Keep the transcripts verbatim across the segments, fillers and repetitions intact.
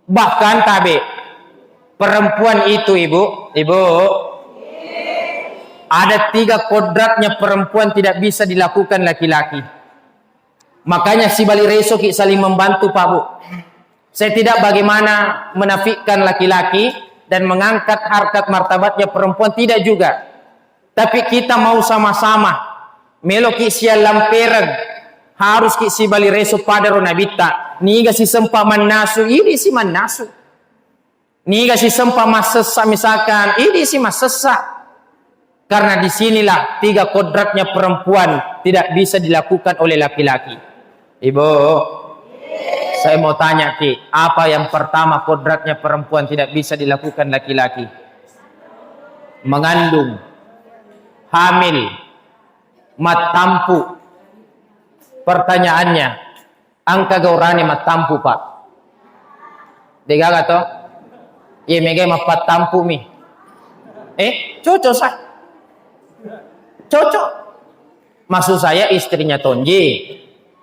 Bahkan tabe, perempuan itu, Ibu, Ibu, ada tiga kodratnya perempuan tidak bisa dilakukan laki-laki. Makanya sibali resoki saling membantu, Pak Bu. Saya tidak bagaimana menafikan laki-laki dan mengangkat harkat martabatnya perempuan, tidak juga. Tapi kita mau sama-sama. Meloki siallampereng, haruski sibali reso padaro nabitta. Niga sisempa mannasu, idi si mannasu. Niga sisempa massessa, misalkan, idi si massessa. Karena disinilah tiga kodratnya perempuan tidak bisa dilakukan oleh laki-laki. Ibu, saya mau tanya ki, apa yang pertama kodratnya perempuan tidak bisa dilakukan laki-laki? Mengandung, hamil, mattampu. Pertanyaannya, engka gaurane mattampu, Pak? Degaga to? Iya, megai mappattampu mi. Eh, cocok sa. Cocok. Maksud saya istrinya Tonji.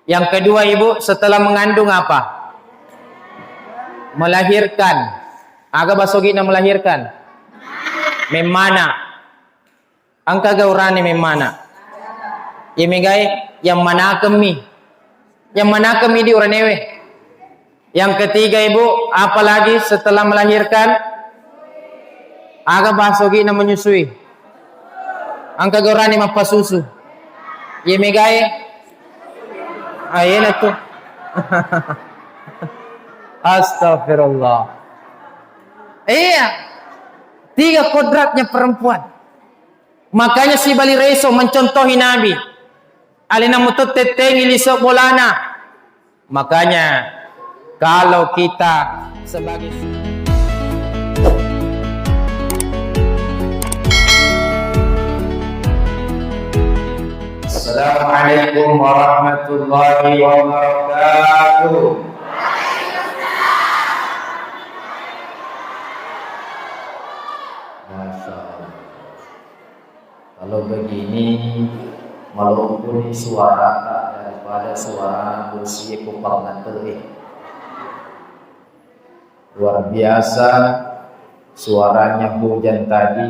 Yang kedua, Ibu, setelah mengandung apa? Melahirkan. Aga basogi'na melahirkan? Memmana. Engka gaurane memmana. Iya megai yang manakemmi. Yang manakemmi di uranewe. Yang ketiga, Ibu, apalagi setelah melahirkan? Aga basogi'na menyusui? Engka gaurane mappasusu. Iya megai. Ah, iya tu. Astagfirullah. Iya. Tiga kodratnya perempuan. Makanya sibali reso mencontohi Nabi. Alena muto tettengi liso bolana. Makanya kalau kita sebagai Assalamualaikum warahmatullahi wabarakatuh. Masya Allah. Kalau begini, malompuni suarata daripada suara bosie ko pangatere. Luar biasa suaranya hujan tadi,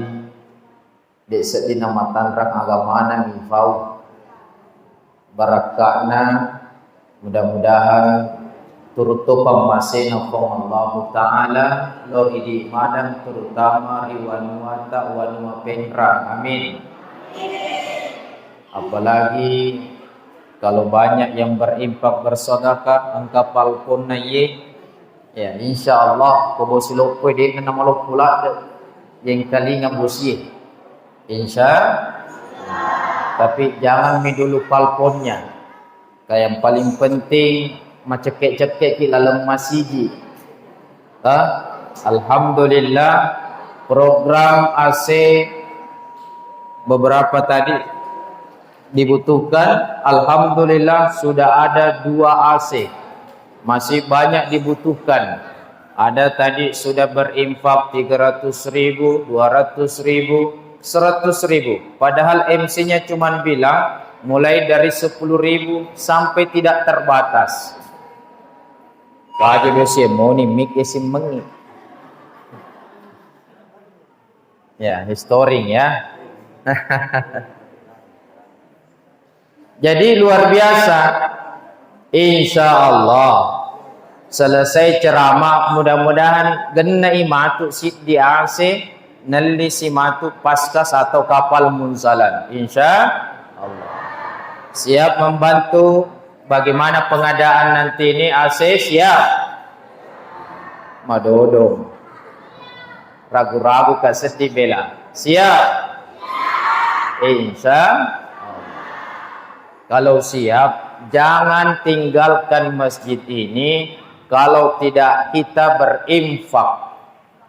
dek seddi namatanrang agamana mifau. Barakka'na, mudah-mudahan turutto pammasena Puang Allahu Ta'ala lao idi madang, terutama ri wanuata, wanua Penrang. Amin. Apalagi kalau banyak yang berinfak bersedekah, engka palponna iye, ya, insya Allah, ko bosi loppo de'na namaloppo ladde, yengkalinga bosie. Insya, tapi jangan mi dulu palponnya. Kayak yang paling penting, macekke-cekke ki laleng masiji. Ha? Alhamdulillah, program A C beberapa tadi dibutuhkan. Alhamdulillah, sudah ada dua A C. Masih banyak dibutuhkan. Ada tadi sudah berinfak tiga ratus ribu, dua ratus ribu, seratus ribu. Padahal M C-nya cuman bilang mulai dari sepuluh ribu sampai tidak terbatas. Kaje besi moni mik esi mengi. Ya, historing ya. Jadi luar biasa. Insya Allah selesai ceramah, mudah-mudahan gennai matu siddi A C, nelli si matu Paskas atau kapal Munzalan. Insya Allah. Siap membantu bagaimana pengadaan nanti ini, A C siap? Madodong. Ragu-ragu ka seddi bela. Siap? Insya Allah. Kalau siap, jangan tinggalkan masjid ini kalau tidak kita berinfak.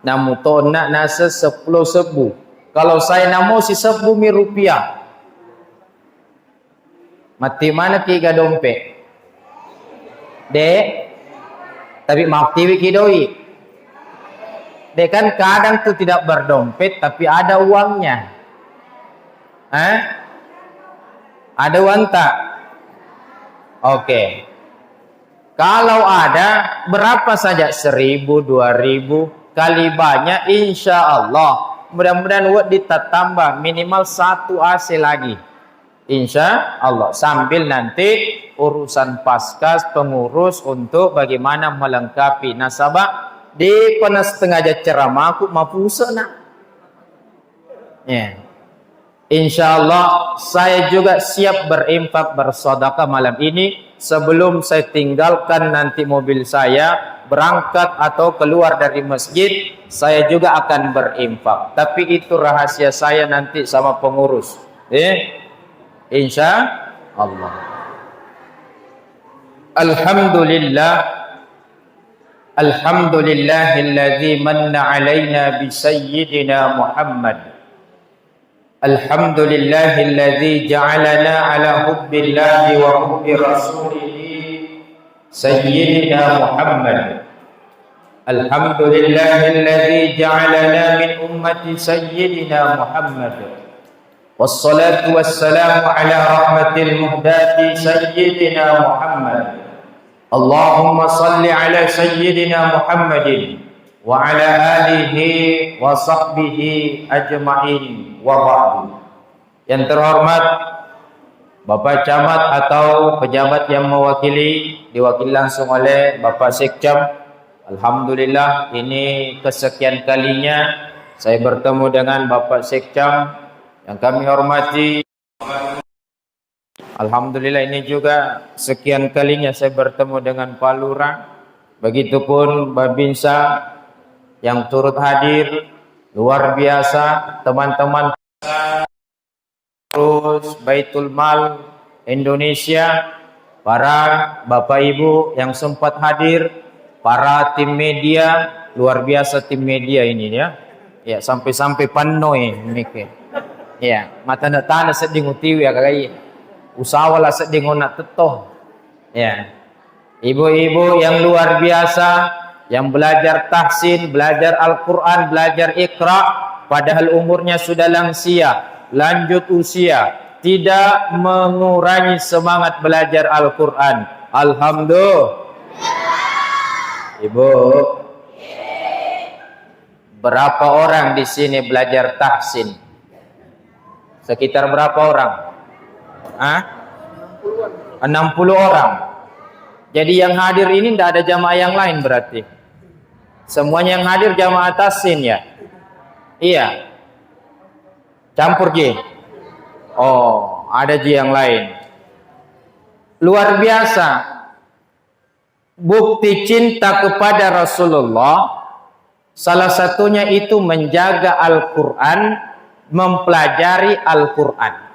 Namu tonna nase sepuluh sebbu. Kalau saya namo si sebbu mi rupiah. Matti manekki ga dompet? De, tapi mattiwi ki doi. De, kan kadang tuh tidak berdompet tapi ada uangnya. Eh? Ada uang tak? Oke. Kalau ada, berapa saja? Seribu, dua ribu, kali banyak, insya Allah. Mudah-mudahan wedding tattambah minimal satu A C lagi. Insya Allah. Sambil nanti urusan paskas, pengurus untuk bagaimana melengkapi. Nasaba di pena setengah jam ceramahku mapusena. Ya. Insya Allah, saya juga siap berinfak, bersedekah malam ini. Sebelum saya tinggalkan nanti mobil saya, berangkat atau keluar dari masjid, saya juga akan berinfak. Tapi itu rahasia saya nanti sama pengurus. Eh, insya Allah. Alhamdulillah. Alhamdulillahilladzi manna alaina bi sayyidina Muhammad. Alhamdulillahilladzi ja'alana ala hubbillahi wa hubbi rasulihi sayyidina Muhammad. Alhamdulillahilladzi ja'alana min ummati sayyidina Muhammad. Wassalatu wassalamu ala rahmatil muhdati sayyidina Muhammad. Allahumma salli ala sayyidina Muhammadin wa ala alihi wa sahbihi ajma'in, wa ba'du. Yang terhormat Bapak Camat atau pejabat yang mewakili, diwakili langsung oleh Bapak Sekcam. Alhamdulillah, ini kesekian kalinya saya bertemu dengan Bapak Sekcam yang kami hormati. Alhamdulillah, ini juga sekian kalinya saya bertemu dengan Pak Lurah. Begitupun Babinsa yang turut hadir, luar biasa, teman-teman, terus Baitul Mal Indonesia, para Bapak Ibu yang sempat hadir, para tim media, luar biasa tim media ini ya. Ya, sampai-sampai penuh ini. Ya, matana-tana sedding utiwi ya, kagai. Usawala sedding ona tetto. Ya. Ibu-ibu yang luar biasa, yang belajar tahsin, belajar Al-Quran, belajar Iqra, padahal umurnya sudah lansia, lanjut usia, tidak mengurangi semangat belajar Al-Quran. Alhamdulillah. Ibu, berapa orang di sini belajar tahsin? Sekitar berapa orang? Hah? Enam puluh orang. Jadi yang hadir ini ndak ada jamaah yang lain berarti? Semuanya yang hadir jamaah tahsin ya? Iya. Campur ji? Oh, ada ji yang lain. Luar biasa. Bukti cinta kepada Rasulullah, salah satunya itu menjaga Al-Quran, mempelajari Al-Quran.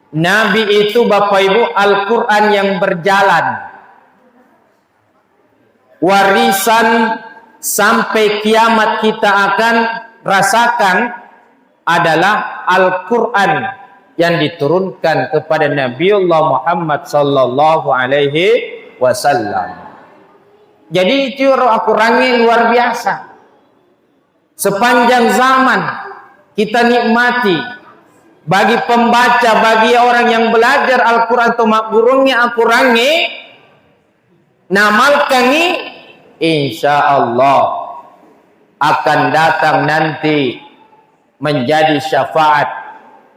Nabi itu, Bapak Ibu, Al-Quran yang berjalan. Warisan sampai kiamat kita akan rasakan adalah Al-Quran yang diturunkan kepada Nabiullah Muhammad sallallahu alaihi wasallam. Jadi itu Al-Qurannya luar biasa. Sepanjang zaman kita nikmati, bagi pembaca, bagi orang yang belajar Al-Quran atau maggurungnge Al-Qurangnge, namalkangngi, insya Allah akan datang nanti menjadi syafaat.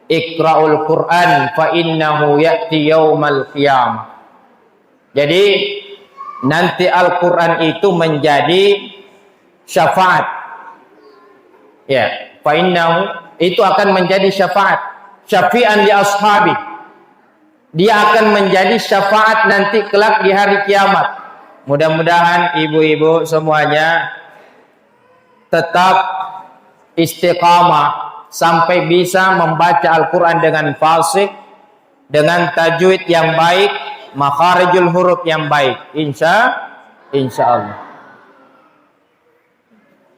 Iqra'ul Quran fa innahu ya'ti yaumal qiyamah. Jadi nanti Al-Quran itu menjadi syafaat. Ya, fa innahu, itu akan menjadi syafaat. Syafi'an li ashabi. Dia akan menjadi syafaat nanti kelak di hari kiamat. Mudah-mudahan ibu-ibu semuanya tetap istiqamah sampai bisa membaca Al-Quran dengan fasih, dengan tajwid yang baik, makharijul huruf yang baik. Insya, insya Allah.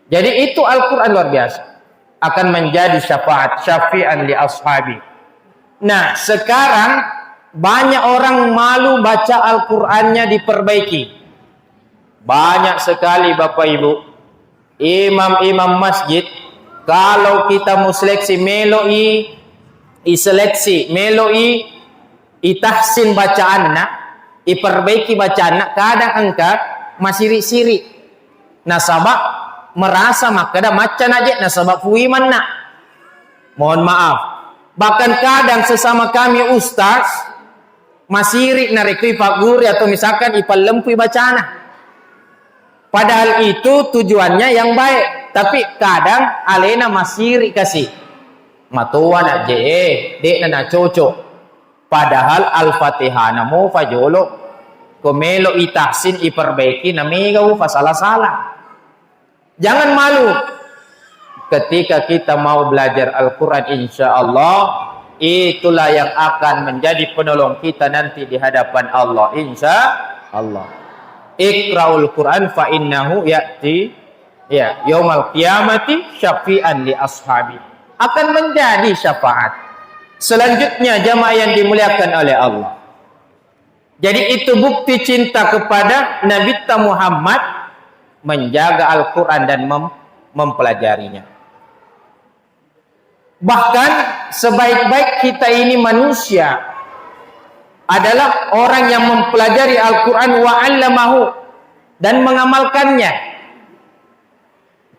Jadi itu Al-Quran luar biasa. Akan menjadi syafaat, syafi'an li ashabi. Nah, sekarang banyak orang malu baca Al-Qurannya diperbaiki. Banyak sekali Bapak Ibu, imam-imam masjid, kalau kita mau seleksi, melo'i, iseleksi, melo'i, itahsin bacaanna, Iperbaiki bacanna, kadang engka masiri-siri. Nasaba merasa makkeda macca naje, nasaba pui manna. Mohon maaf. Bahkan kadang sesama kami ustaz, masiri narekko ipagguri atau misalkan ipallempui bacana. Padahal itu tujuannya yang baik, tapi kadang alena masiri kasi. Matoa na je, eh, de'na nacocok. Padahal Al-Fatihah namo fajolo, ko melo itahsin iperbaiki na mega ufa sala-sala. Jangan malu. Ketika kita mau belajar Al-Quran, insya Allah, itulah yang akan menjadi penolong kita nanti di hadapan Allah. Insya Allah. Iqra'ul Quran fa innahu ya'ti, ya, yaumal qiyamati syafi'an li ashabi. Akan menjadi syafaat. Selanjutnya, jamaah yang dimuliakan oleh Allah. Jadi, itu bukti cinta kepada Nabitta Muhammad, menjaga Al-Quran dan mem-, mempelajarinya. Bahkan sebaik-baik kita ini manusia adalah orang yang mempelajari Al-Quran wa 'allamahu dan mengamalkannya.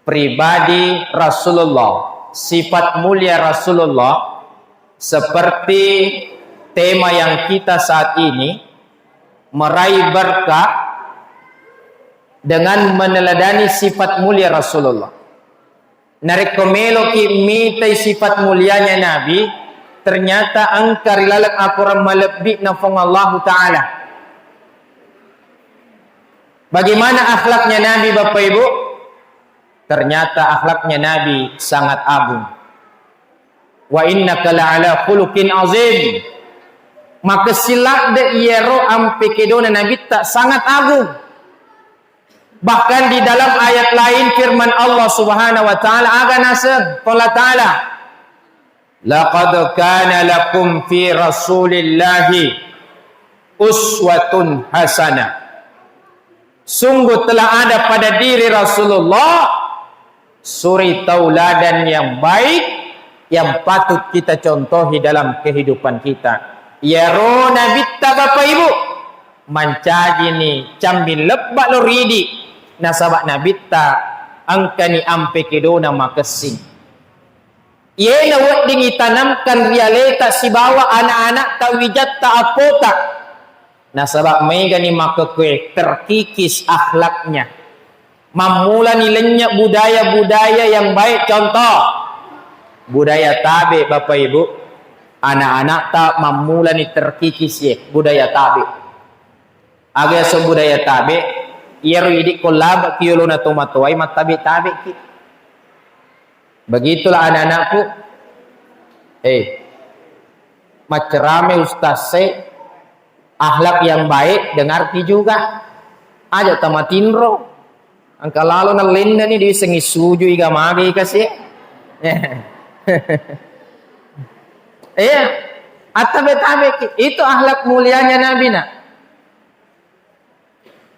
Pribadi Rasulullah, sifat mulia Rasulullah, seperti tema yang kita saat ini, meraih berkah dengan meneladani sifat mulia Rasulullah. Narekko meloki mitai sifat mulianya Nabi, ternyata engka ri laleng akorang malebbi'na Puang Allahu Ta'ala. Bagaimana akhlaknya Nabi, Bapak Ibu? Ternyata akhlaknya Nabi sangat agung. "Wa innaka la'ala khuluqin azim." Makessing ladde iyaro ampe kedona Nabitta sangat agung. Bahkan di dalam ayat lain firman Allah Subhanahu wa Ta'ala, aga naseng Allah Ta'ala, "Laqad kana lakum fi Rasulillahi uswatun hasanah." Sungguh telah ada pada diri Rasulullah suri tauladan yang baik yang patut kita contohi dalam kehidupan kita. Iyaro Nabitta, Bapak Ibu, mancajini cambing lebba lo ridi, nasaba Nabitta engkani ampe kedona makessing. Iyena wedding itanamkan ri aleta sibawa anak-anakta, wijatta, appota. Nasaba maegani makkekue terkikis akhlaknya. Mammulani lennye budaya-budaya yang baik, contoh budaya tabe, Bapak Ibu. Anak-anakta mammulani terkikis ye budaya tabe. Aga yaseng budaya tabe? Iyaro idi ko labeki yolona tomatoae mattabe-tabeki. Begitulah anak-anakku. Eh, maccerame ustaz se, akhlak yang baik dengarki juga. Aja tamatinro. Engka lalo nallennani disengi sujui ga magai kasi. Iya, attabe-tabeki. Itu akhlak mulianya Nabi, nak.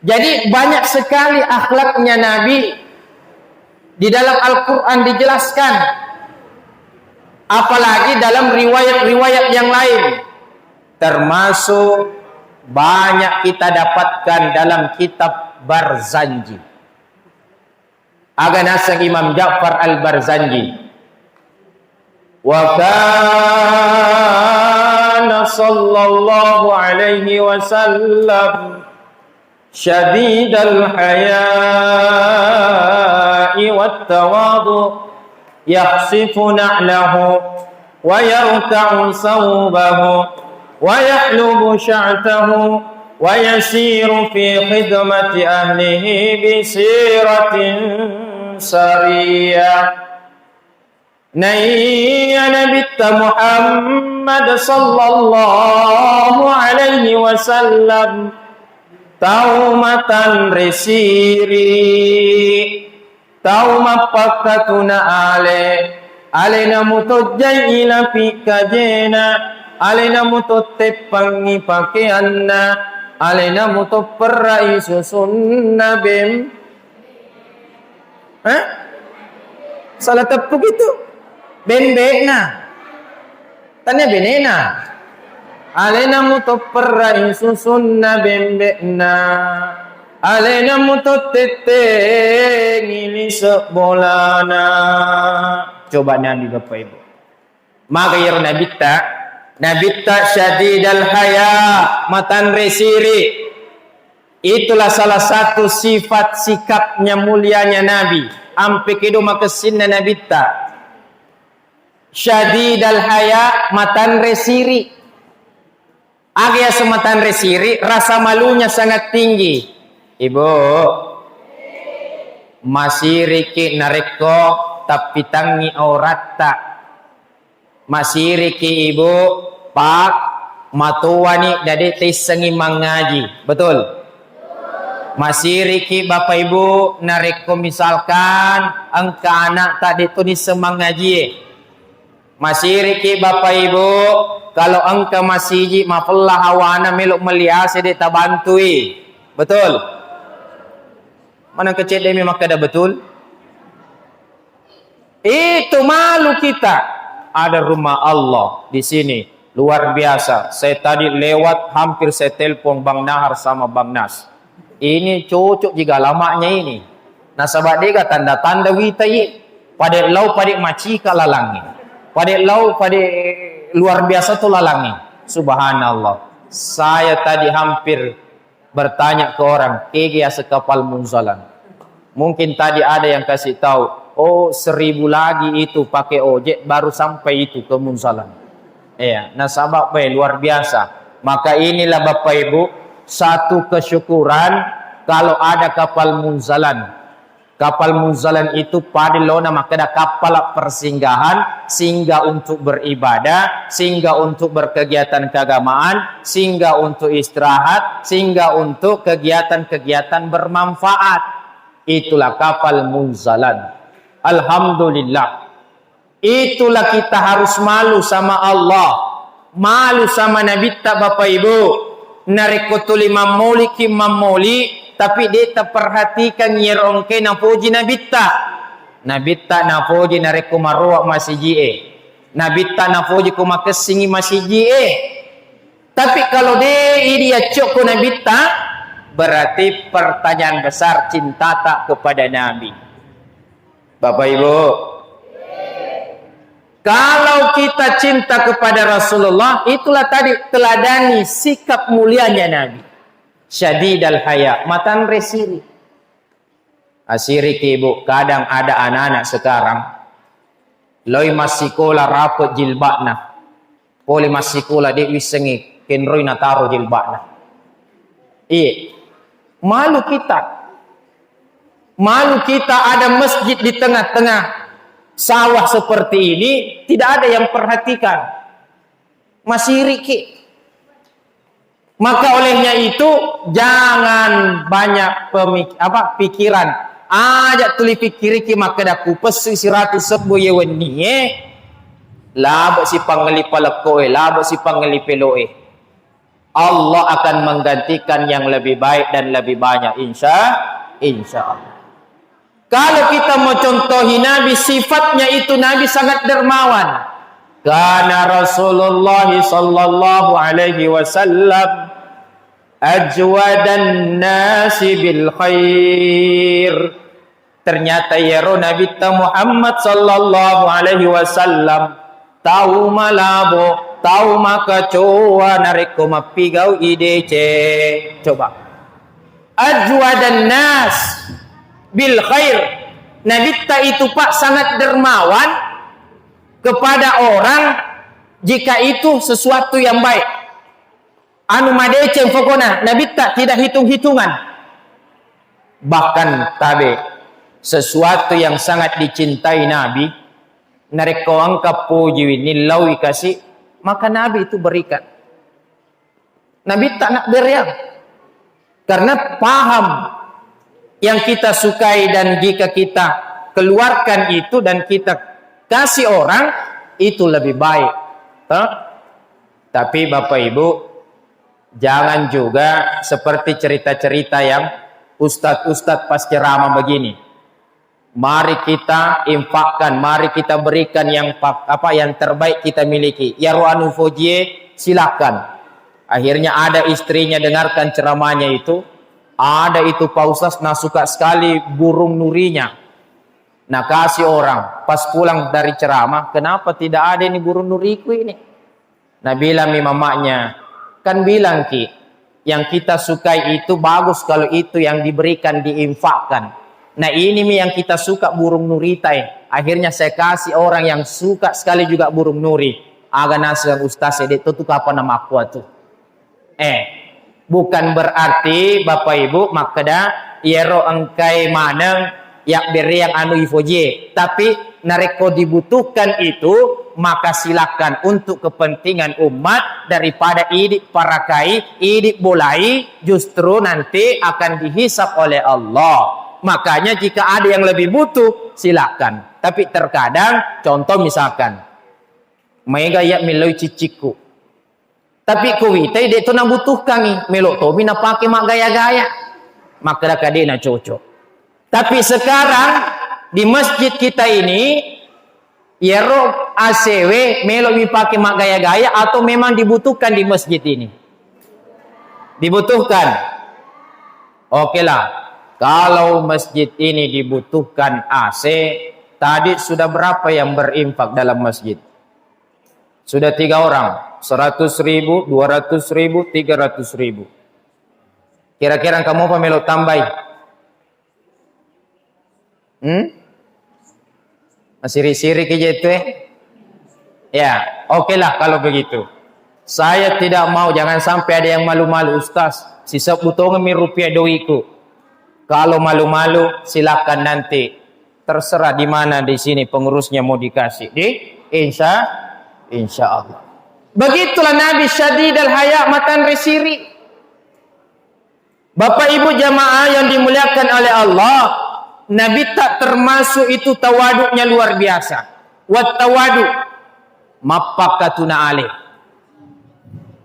Jadi, banyak sekali akhlaknya Nabi di dalam Al-Quran dijelaskan, apalagi dalam riwayat-riwayat yang lain, termasuk banyak kita dapatkan dalam kitab Barzanji. Aga naseng Imam Ja'far Al-Barzanji, "Wa kana sallallahu alaihi wasallam syadidal haya'i wat tawadu, yakhsifu na'lahu wa yarka'u saubahu wa yahlubu sya'tahu wa yasiru fi khidmati ahlihi bi siratin sariyah." Naiya Nabitta Muhammad sallallahu alaihi wasallam tau matanre siri, tau mappakkatuna ale, alena mutojjai ilapi kajena, alena mutotteppangi pakeanna, alena mutopperrai susunna bem-, eh? Salah teppu gitu. Bembe'na. Tania benena. Alena muto perrai susunna bembe'na. Alena muto tettengi lise bolana. Coba Nabi, Bapak Ibu. Maka iyaro Nabitta, Nabitta syadidal haya, matanre siri. Itulah salah satu sifat sikapnya mulianya Nabi. Ampe kedo makessinna Nabitta. Syadidal haya, matanre siri. Aga yaseng matanre siri, rasa malunya sangat tinggi. Ibu, masiriki narekko tappitangngi auratta. Masiriki ibu, Pak, matoani dade taissengi mangaji. Betul? Masiriki Bapak Ibu, narekko misalkan engka anak tak detto nisseng mangajie. Masiriki Bapak Ibu, kalau engka masiji mafella hawana melo meliase de tabantui. Betul? Mana kecil demi makkeda betul? Itu malu kita. Ada rumah Allah di sini. Luar biasa. Saya tadi lewat, hampir saya telepon Bang Nahar sama Bang Nas. Ini cocok juga alamatnya ini. Nasaba dega tanda-tanda wita ye. Pada lau pada macika lalangi. Pada lau pada luar biasa tu lalangi. Subhanallah. Saya tadi hampir bertanya ke orang, kege yaseng kapal Munzalan. Mungkin tadi ada yang kasih tahu, oh, seribu lagi itu pakai ojek baru sampai itu ke Munzalan. Iya, nasaba, eh, luar biasa. Maka inilah Bapak Ibu, satu kesyukuran kalau ada kapal Munzalan. Kapal Munzalan itu pada lona makkeda kappala persinggahan, singgah untuk beribadah, singgah untuk berkegiatan keagamaan, singgah untuk istirahat, singgah untuk kegiatan-kegiatan bermanfaat. Itulah kapal Munzalan. Alhamdulillah. Itulah kita harus malu sama Allah, malu sama Nabitta, Bapak Ibu. Narekko tuli mammoliki mammoli, tapi de taperhatikan yero engke napoji Nabitta. Nabitta napoji narekko maroa masijie. Nabitta napoji ko makessingi masijie. Tapi kalau de idi accokko Nabitta, berarti pertanyaan besar cintata kepada Nabi. Bapak Ibu, kalau kita cinta kepada Rasulullah, itulah tadi teladani sikap mulianya Nabi. Syadidal haya, matanre siri. Asiriki, Bu, kadang ada anak-anak sekarang, loi massikola rapet jilbabna. Pole massikola de wissengi kenroi nataro jilbabna. Iya. Malu kita. Malu kita ada masjid di tengah-tengah sawah seperti ini, tidak ada yang perhatikan. Masiriki. Maka olehnya itu, jangan banyak pemik-, apa, pikiran. Aja tuli pikiriki makkeda kupessu siratu sebbu ye wennie, labo si pangelli palekkoe, labo si pangelli peloe. Allah akan menggantikan yang lebih baik dan lebih banyak, insya, insya Allah. Kalau kita mau contohi Nabi, sifatnya itu Nabi sangat dermawan. Kana Rasulullah sallallahu alaihi wasallam ajwadan nasi bil khair. Ternyata yero Nabitta Muhammad sallallahu alaihi wasallam tau malabo, tau makacoa narekko mappigau ideceng. Coba. Ajwadan nas bil khair. Nabitta itu, Pak, sangat dermawan kepada orang jika itu sesuatu yang baik. Anu madeceng pokona, Nabitta tidak hitung-hitungan. Bahkan tabe, sesuatu yang sangat dicintai Nabi, narekko engka pojiwi nillaui kasi, maka Nabi itu berikan. Nabitta nabbereang. Karena paham yang kita sukai dan jika kita keluarkan itu dan kita kasih orang, itu lebih baik. Toh? Tapi Bapak Ibu, jangan juga seperti cerita-cerita yang ustadz-ustadz pas ceramah begini. Mari kita infakkan, mari kita berikan yang pa-, apa, yang terbaik kita miliki. Yaro anu fojie, silakan. Akhirnya ada istrinya dengarkan ceramahnya itu, ada itu Pak Ustaz, nah, suka sekali burung nurinya. Nah, kasih orang, pas pulang dari ceramah, "Kenapa tidak ada ini burung nuriku ini?" Nah, bilang mi mamanya, "Kan bilang ki, yang kita sukai itu bagus kalau itu yang diberikan, diinfakkan. Nah, ini mi yang kita suka, burung nurita, eh." Akhirnya saya kasih orang yang suka sekali juga burung nuri. Aga naseng ustaz, eh, dek tu, tu kapan nama aku tu? Eh, bukan berarti Bapak Ibu makkeda iyaro engkai maneng yabbereang anu ifojie, tapi narekko dibutuhkan itu, maka silakan untuk kepentingan umat, daripada idi parakai, idi bolai, justru nanti akan dihisab oleh Allah. Makanya jika ada yang lebih butuh, silakan. Tapi terkadang, contoh misalkan, maega iya milloi ciccikku. Tapi kuwitai de' to nabutuhkangngi, melo' tomi napake maggaya-gaya. Makkeda ka de' nacocok. Tapi sekarang di masjid kita ini, iyaro A C W melo' mipake maggaya-gaya atau memang dibutuhkan di masjid ini? Dibutuhkan. Oke lah, kalau masjid ini dibutuhkan A C, tadi sudah berapa yang berinfak dalam masjid? Sudah tiga orang, seratus ribu, dua ratus ribu, tiga ratus ribu. Kira-kira engka mopa melo' tambai? Hmm? Masiri-siri ki je tu, eh? Ya, oke lah kalau begitu. Saya tidak mau, jangan sampai ada yang malu-malu, "Ustaz, sisebbu tongeng mi rupiah doiku." Kalau malu-malu, silakan nanti. Terserah di mana di sini pengurusnya mau dikasih. Di? Insya, insya Allah. Begitulah Nabi syadidal haya, matanre siri. Bapak Ibu jamaah yang dimuliakan oleh Allah, Nabi tak termasuk itu tawaduknya luar biasa. Wat tawadu, mappakatuna ale.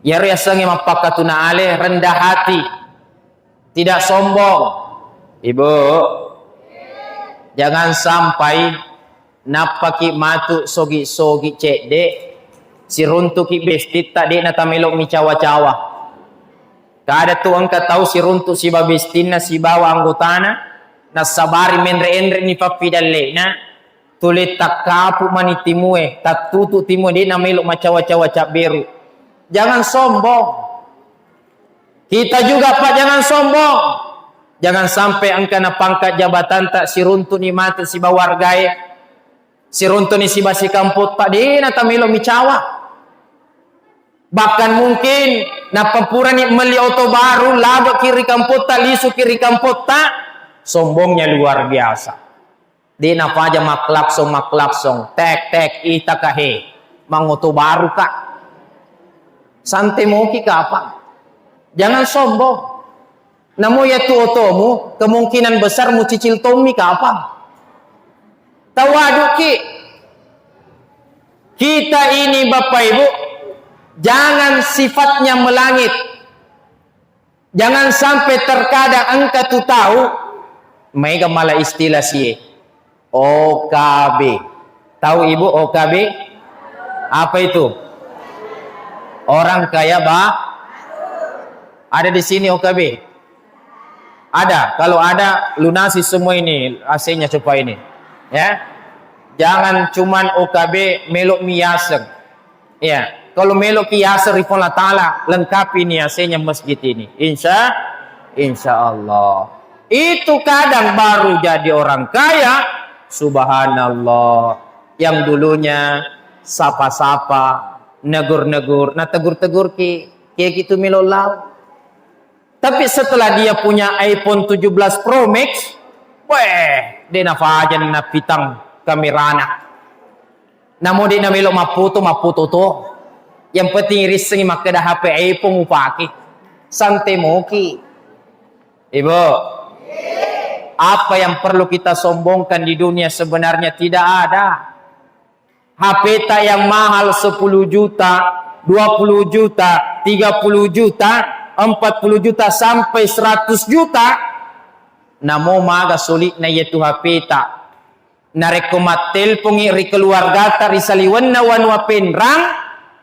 Yaro yasengnge mappakatuna ale, rendah hati, tidak sombong. Ibu, jangan sampai nappaki matu sogi-sogi cedde, siruntuki bestitta, de' natamelo' micawa-cawa. Kada tu engka tau siruntu siba bestinna sibawa anggotana, nassabari menre-enre ni pappidalle'na, tuli takkapu mani timue, tattutu timue, de' namelo' macawa-cawa cabberu. Jangan sombong. Kita juga, Pak, jangan sombong. Jangan sampai engka na pangkat jabatanta siruntu ni matu siba wargae, siruntu ni siba sikampotta, de' natamelo' micawa. Bahkan mungkin nappa purani melli oto baru, labe'ki ri kampotta, lisuki ri kampotta, sombongnya luar biasa. De' napaja maklakson, maklakson, tek, tek, ita ka he, mangoto baru ka. Sante moki kapang. Jangan sombong. Namo yatu otomu, kemungkinan besar mucicil tommi kapang. Tawaduki. Kita ini, Bapak Ibu, jangan sifatnya melangit. Jangan sampai terkadang engka tu tau, maega mala istilah sie, O K B. Tahu Ibu O K B? Apa itu? Orang kaya ba-, ada di sini O K B? Ada. Kalau ada, lunasi semua ini A C-nya coba ini. Ya. Jangan cuman O K B melo' mi yaseng. Ya, kalau meloki yaseng ri Puang Allah Ta'ala, lengkapi ni A C-nya masjid ini. Insya, insya Allah. Itu kadang baru jadi orang kaya, subhanallah. Yang dulunya sapa-sapa, negur-negur, nah tegur-tegur ki, kayak gitu melo lao. Tapi setelah dia punya iPhone tujuh belas Pro Max, weh, de' nafajan napitang kamerana. Namo de' namelo mappoto, mappoto to. Yang penting irissengi makkeda H P iPhone upake. Sante moki. Ibu, apa yang perlu kita sombongkan di dunia sebenarnya tidak ada. H P ta yang mahal sepuluh juta, dua puluh juta, tiga puluh juta, empat puluh juta, sampai seratus juta. Namo maga suli'na iyatu H P ta. Narekko mattelpongngi ri keluargata ri saliwenna wanua Penrang,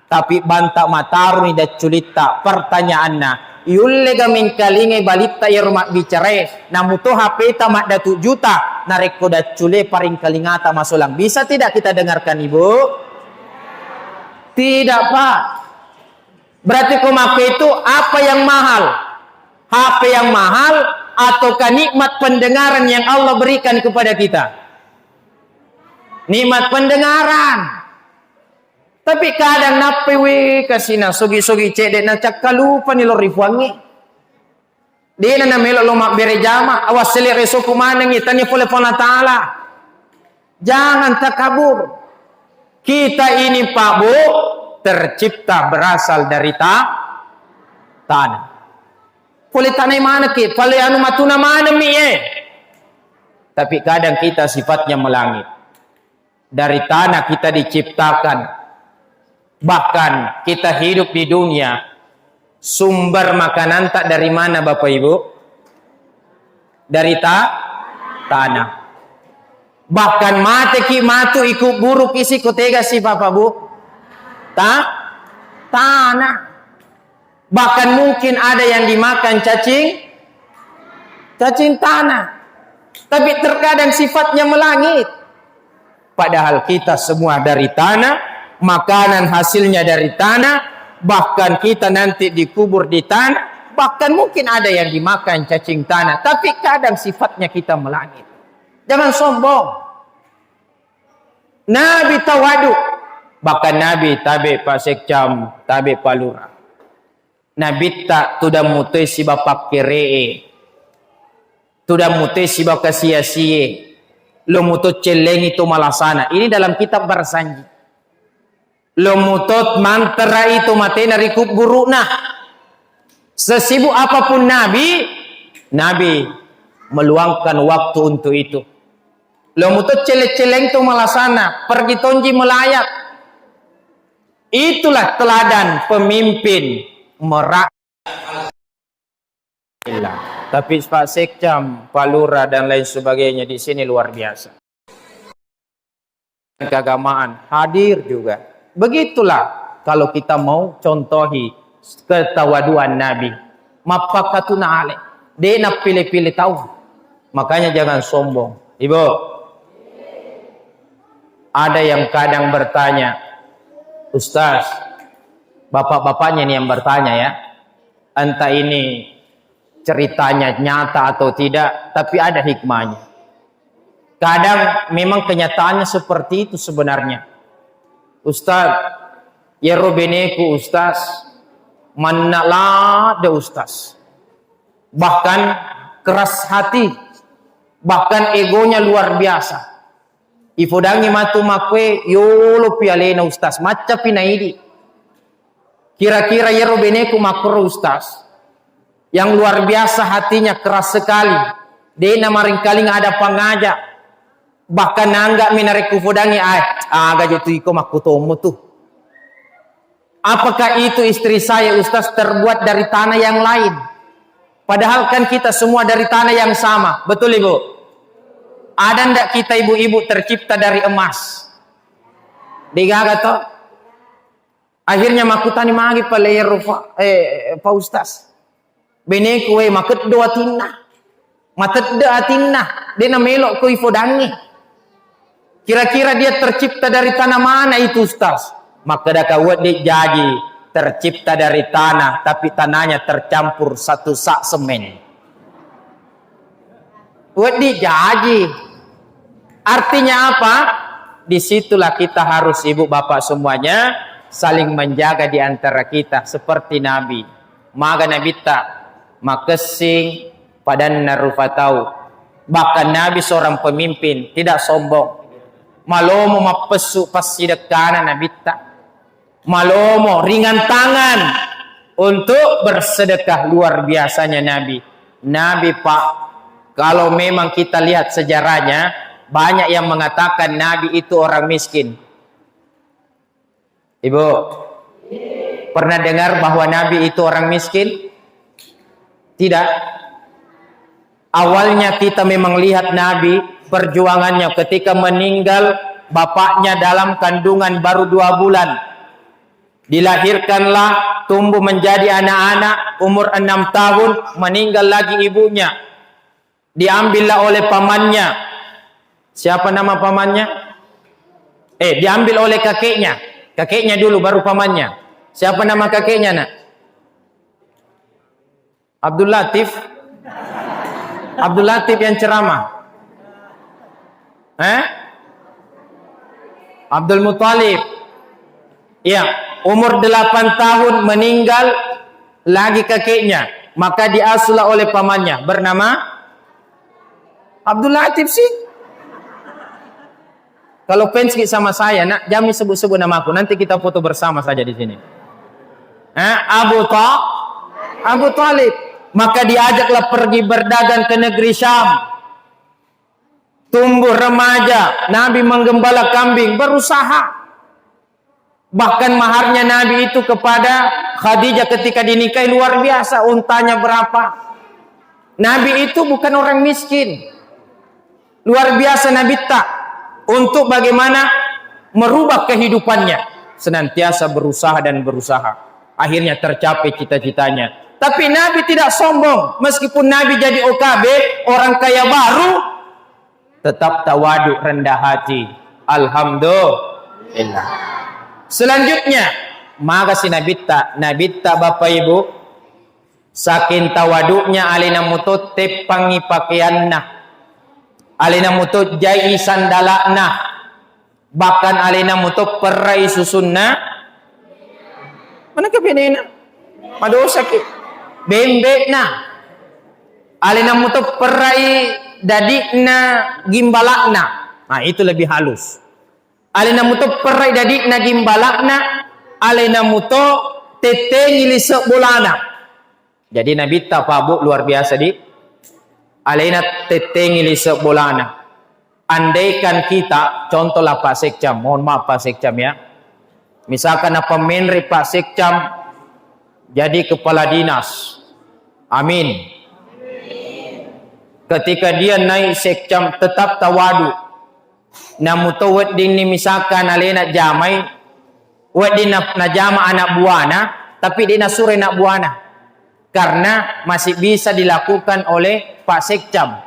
Tapi banta mataruni dacculitta. Pertanyaanna, yullega mengkalingai balitta iyaro mabbicarae, namuto H P-ta maddatu juta, narekko daccule paringkalingata masolang. Bisa tidak kita dengarkan, Ibu? Tidak, Pak. Berarti ko makko itu apa yang mahal? H P yang mahal ataukah nikmat pendengaran yang Allah berikan kepada kita? Nikmat pendengaran. Tapi kadang nappai we kasina sogi-sogi cedde na cakkalupani lo rifuangngi. Dena namelo lo mabbere jama, awassele resoku manengi tania pole Puang Allah Ta'ala. Jangan takabur. Kita ini, Pak Bu, tercipta berasal dari ta-, tanah. Pole tanai maneki, pale anu matuna manemi, eh. Tapi kadang kita sifatnya melangit. Dari tanah kita diciptakan. Bahkan kita hidup di dunia, sumber makananta dari mana, Bapak Ibu? Dari ta-, tanah. Bahkan mateki matu ikubburuki si, ko tega si, Bapak Bu? Ta-, tanah. Bahkan mungkin ada yang dimakan cacing, cacing tanah. Tapi terkadang sifatnya melangit. Padahal kita semua dari tanah, makanan hasilnya dari tanah, bahkan kita nanti dikubur di tanah, bahkan mungkin ada yang dimakan cacing tanah. Tapi kadang sifatnya kita melangit. Jangan sombong. Nabi tawadu. Bahkan Nabi tabe Pak Sekcam, tabe Pak Lurah. Nabitta tudang mutoi siba pakkere'e. Tudang mutoi siba kasiasie. Lo muto cellengi to malasana. Ini dalam kitab Barsanji. Lo muto manterai to matena ri kubburu'na. Sesibuk apapun Nabi, Nabi meluangkan waktu untuk itu. Lo muto celle-celleng to malasana, pergi tonji melayat. Itulah teladan pemimpin merakyat. Tapi Pak Sekcam, Pak Lurah, dan lain sebagainya di sini luar biasa. Keagamaan hadir juga. Begitulah kalau kita mau contohi ketawaduan Nabi. Mappakatuna ale. De' nappile-pile tau. Makanya jangan sombong. Ibu, ada yang kadang bertanya, Ustaz, bapak-bapaknya nih yang bertanya ya, entah ini ceritanya nyata atau tidak, tapi ada hikmahnya. Kadang memang kenyataannya seperti itu sebenarnya. Ustaz, iyaro beneku Ustaz, manna ladde Ustaz. Bahkan keras hati, bahkan egonya luar biasa. Ifodangi matu makkue, yolo pi alena Ustaz, maccapi naidi. Kira-kira iyaro beneku makkoro Ustaz, yang luar biasa hatinya keras sekali. De' namarengkaling ada pangaja. Bahkan nangga'mi narekko fodangi, "Ai, aga je tu iko makkutommo tu." Apakah itu istri saya, Ustaz, terbuat dari tanah yang lain? Padahal kan kita semua dari tanah yang sama. Betul, Ibu? Ada ndak kita ibu-ibu tercipta dari emas? Degaga to? Akhirnya makkutani magi pale ero, Pak, eh, Pak Ustaz. Beneku, eh, makeddo atinna. Matedde atinna. De' namelo ko ifodangi. Kira-kira dia tercipta dari tanah mana itu, Ustaz? Makkeda ka, wedding jaji tercipta dari tanah, tapi tanahnya tercampur satu sak semen. Wedding jaji. Artinya apa? Disitulah kita harus, ibu bapak semuanya, saling menjaga di antara kita seperti Nabi. Maga Nabitta, makessing padanna rupa tau. Bahkan Nabi seorang pemimpin, tidak sombong. Malomo mappessu passidekkana Nabitta. Malomo, ringan tangan untuk bersedekah. Luar biasanya Nabi. Nabi, Pak, kalau memang kita lihat sejarahnya, banyak yang mengatakan Nabi itu orang miskin. Ibu, pernah dengar bahwa Nabi itu orang miskin? Tidak. Awalnya kita memang lihat Nabi, perjuangannya ketika meninggal bapaknya dalam kandungan baru dua bulan. Dilahirkanlah, tumbuh menjadi anak-anak, umur enam tahun, meninggal lagi ibunya. Diambillah oleh pamannya. Siapa nama pamannya? Eh, diambil oleh kakeknya. Kakeknya dulu, baru pamannya. Siapa nama kakeknya, Nak? Abdul Latif? Abdul Latif yang ceramah? Eh? Abdul Muthalib. Iya, umur delapan tahun meninggal lagi kakeknya. Maka diasuhlah oleh pamannya bernama Abdul Latif sih. Kalau fans ki sama saya, Nak, jangan sebut-sebut namaku. Nanti kita foto bersama saja di sini. Eh, Abu Ta-, Abu Talib. Maka diajaklah pergi berdagang ke negeri Syam. Tumbuh remaja, Nabi menggembala kambing, berusaha. Bahkan maharnya Nabi itu kepada Khadijah ketika dinikahi luar biasa, untanya berapa. Nabi itu bukan orang miskin. Luar biasa Nabitta untuk bagaimana merubah kehidupannya. Senantiasa berusaha dan berusaha. Akhirnya tercapai cita-citanya. Tapi Nabi tidak sombong. Meskipun Nabi jadi O K B, orang kaya baru, tetap tawadu, rendah hati. Alhamdulillah. Selanjutnya, maga si Nabitta. Nabitta, Bapak Ibu, saking tawadu'nya, alena muto teppangi pakeanna. Alena muto jai sandala'na. Bahkan alena muto perrai susunna. Mana kebenena? Madosaki. Bembe'na. Alena muto perrai dadi'na gimbala'na. Nah, itu lebih halus. Alena muto perrai dadi'na gimbala'na, alena muto tettengi lise bolana. Jadi Nabitta, Pak Bu, luar biasa di alena tettengi lise bolana. Andaikan kita, contohlah Pak Sekcam, mohon maaf Pak Sekcam ya. Misalkan apa menre Pak Sekcam jadi kepala dinas. Amin. Ketika dia naik Sekcam, tetap tawadu. Namuto weddinni misalkan alena jamai, wedding na-, najama anak buana, tapi de nasuroi anak buana. Karena masih bisa dilakukan oleh Pak Sekcam.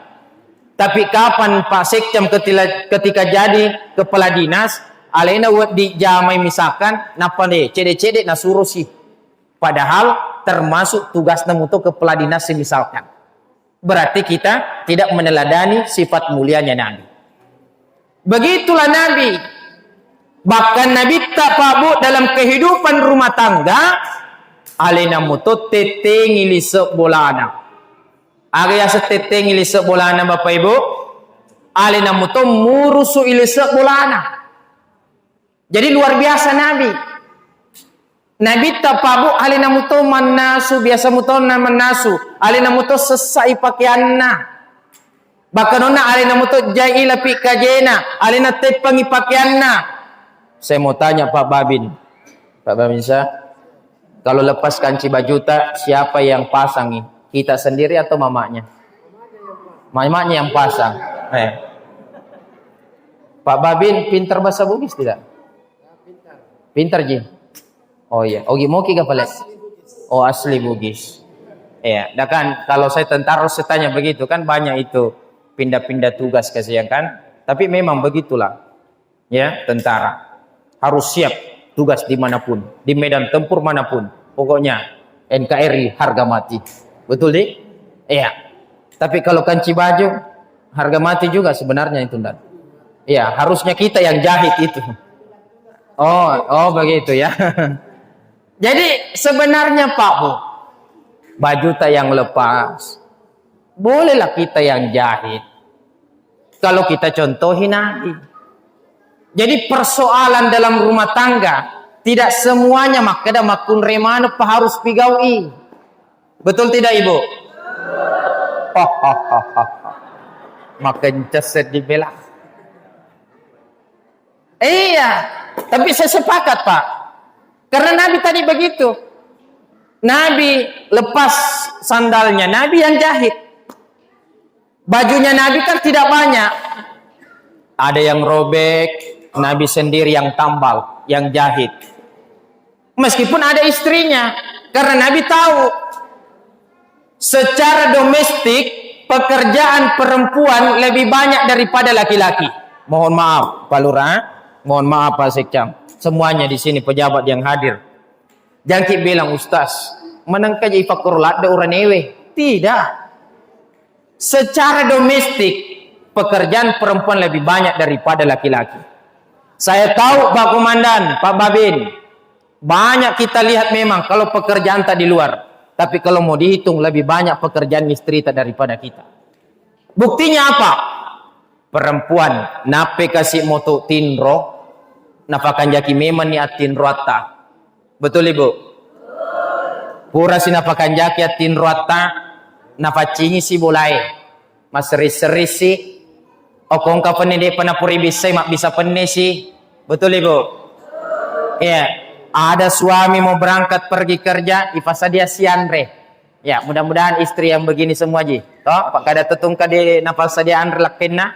Tapi kapan Pak Sekcam ketila-, ketika jadi kepala dinas, alena wedding jamai misalkan, nappa de, cede-cede nasuro si. Padahal termasuk tugasna muto kepala dinas misalkan. Berarti kita tidak meneladani sifat mulianya Nabi. Begitulah Nabi. Bahkan Nabitta, Pak Bu, dalam kehidupan rumah tangga, alena muto tettengi lise bolana. Aga yaseng tettengi lise bolana, Bapak Ibu? Alena muto murusu lise bolana. Jadi luar biasa Nabi. Nabitta, Pak Bu, alena muto mannasu, biasa muto na mannasu. Alena muto sessai pakeanna. Bahkan onna alena muto jai lapi kajena, alena teppangi pakeanna. Saya mau tanya Pak Babin. Pak Babinsa, kalau lepas kanci bajuta, siapa yang pasangi? Kita sendiri atau mamanya? Mamanya yang pasang. Eh. Pak Babin pintar bahasa Bugis tidak? Pintar, Ji. Oh iya, Ogi Moki ga pale? Oh, asli Bugis. Iya, dah kan kalau saya tentara harus saya tanya begitu kan, banyak itu pindah-pindah tugas kasihan kan. Tapi memang begitulah. Ya, tentara harus siap tugas dimanapun, di medan tempur manapun. Pokoknya N K R I harga mati. Betul, Di? Iya. Tapi kalau kanci baju, harga mati juga sebenarnya itu, Ndan. Iya, harusnya kita yang jahit itu. Oh, oh begitu ya. Jadi sebenarnya, Pak Bu, bajuta yang lepas, bolehlah kita yang jahit. Kalau kita contohi Nabi. Jadi persoalan dalam rumah tangga, tidak semuanya makkeda makkunrai maneng pa harus pigaui. Betul tidak, Ibu? Makencet seddi bela. Iya, tapi saya sepakat, Pak. Karena Nabi tadi begitu. Nabi lepas sandalnya, Nabi yang jahit. Bajunya Nabi kan tidak banyak. Ada yang robek, Nabi sendiri yang tambal, yang jahit. Meskipun ada istrinya, karena Nabi tahu secara domestik pekerjaan perempuan lebih banyak daripada laki-laki. Mohon maaf, Pak Lurah, mohon maaf, Pak Sekcam, semuanya di sini pejabat yang hadir. Jangki bilang, "Ustaz, menengka jadi fakir ladde uranewe." Tidak. Secara domestik, pekerjaan perempuan lebih banyak daripada laki-laki. Saya tahu, Pak Komandan, Pak Babin, banyak kita lihat memang kalau pekerjaan tak di luar. Tapi kalau mau dihitung, lebih banyak pekerjaan istri tak daripada kita. Buktinya apa? Perempuan, nappe kasi moto tinro, napakanjaki memang ni attinroatta. Betul, Ibu? Pura sinapakanjaki attinroatta, napaccingi si bolae. Masserri-serri si. Okko engka penne de'pa napuri bissai, mabbisa penne si. Betul, Ibu? Iya. Ada suami mau berangkat pergi kerja, ipasadia sianre. Ya, mudah-mudahan istri yang begini semua ji. Toh, apa kada tetungka de napassadia anre lakkenna?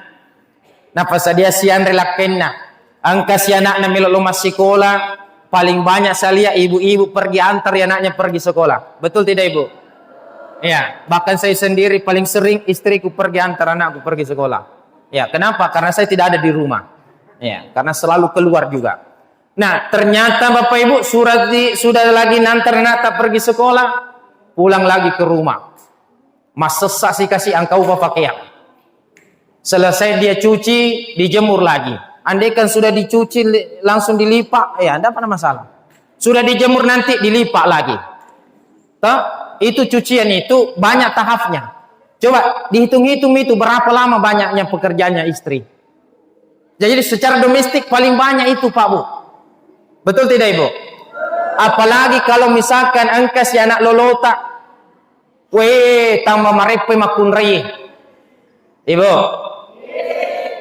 Napassadia sianre lakkenna. Engka si anakna melo lo massikola, paling banyak saya lihat ibu-ibu pergi antar anaknya pergi sekolah. Betul tidak, Ibu? Ya, bahkan saya sendiri paling sering istriku pergi antar anakku pergi sekolah. Ya, kenapa? Karena saya tidak ada di rumah. Ya, karena selalu keluar juga. Nah, ternyata Bapak Ibu, surat di, sudah lagi nantar anakta pergi sekolah, pulang lagi ke rumah. Massessa si kasi engka upa pakeang. Selesai dia cuci, dijemur lagi. Andaikan sudah dicuci, li-, langsung dilipat, ya, tidak ada masalah. Sudah dijemur, nanti dilipat lagi. Toh? Itu cucian itu banyak tahapnya. Coba dihitung-hitung itu berapa lama banyaknya pekerjaannya istri. Jadi secara domestik paling banyak itu, Pak Bu. Betul tidak, Ibu? Apalagi kalau misalkan engka si anak lolota, weh, tambah mareppai makkunrai. Ibu,